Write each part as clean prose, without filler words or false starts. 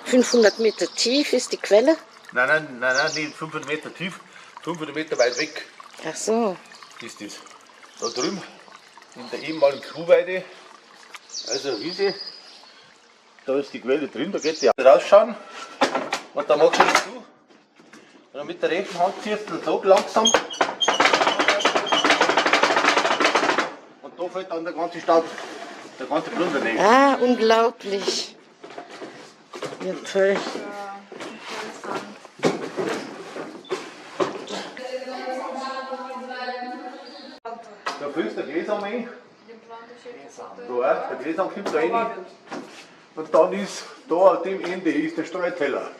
500 Meter tief ist die Quelle? Nein, nein, nein, nein, nicht 500 Meter tief, 500 Meter weit weg. Ach so. Ist das. Da drüben, in der ehemaligen Kuhweide, also Wiese, da ist die Quelle drin, da geht die rausschauen und da machst du das zu. Und dann mit der rechten Hand ziehst du den Sog langsam. Und da fällt dann der ganze Staub, der ganze Plunder rein. Ah, unglaublich. Ja, toll. Da füllst du der Gläser rein. Da auch, der Gläser kommt da rein. Und dann ist da an dem Ende ist der Streuteller.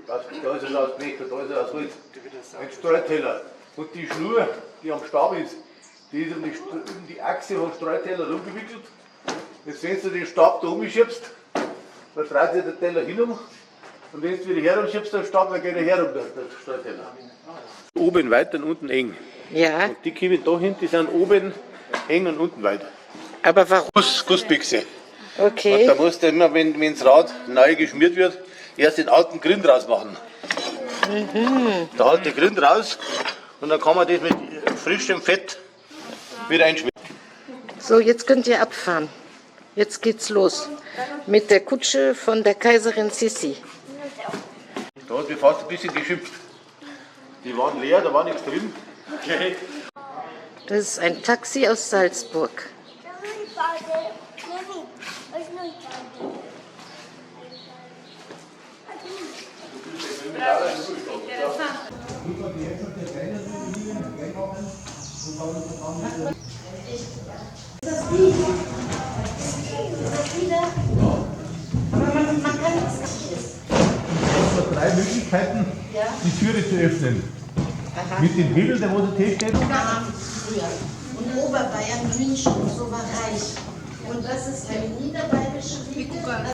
Da ist er aus Blech, da ist er aus Holz. Ein Streuteller. Und die Schnur, die am Stab ist, die ist um die Achse vom Streuteller rumgewickelt. Jetzt, wenn du den Stab da umschiebst, dann dreht sich der Teller hin um. Und wenn du wieder herumschiebst, den Stab, dann geht er herum, der Streuteller. Oben weit und unten eng. Ja, Und die kommen da hin, die sind oben eng und unten weit. Aber warum? Gussbüchse. Und Okay. da musst du immer, wenn das Rad neu geschmiert wird, erst den alten Grind rausmachen. Da halt der Grind raus und dann kann man das mit frischem Fett wieder einschmieren. So, jetzt könnt ihr abfahren. Jetzt geht's los. Mit der Kutsche von der Kaiserin Sissi. Da hat mich fast ein bisschen geschimpft. Die waren leer, da war nichts drin. Okay. Das ist ein Taxi aus Salzburg. Es gibt drei Möglichkeiten, die Türe zu öffnen. Mit dem Hebel, der wo der Tee steht. Früher. Und Oberbayern, München und so war reich. Und das ist eine niederbayerische Wiege.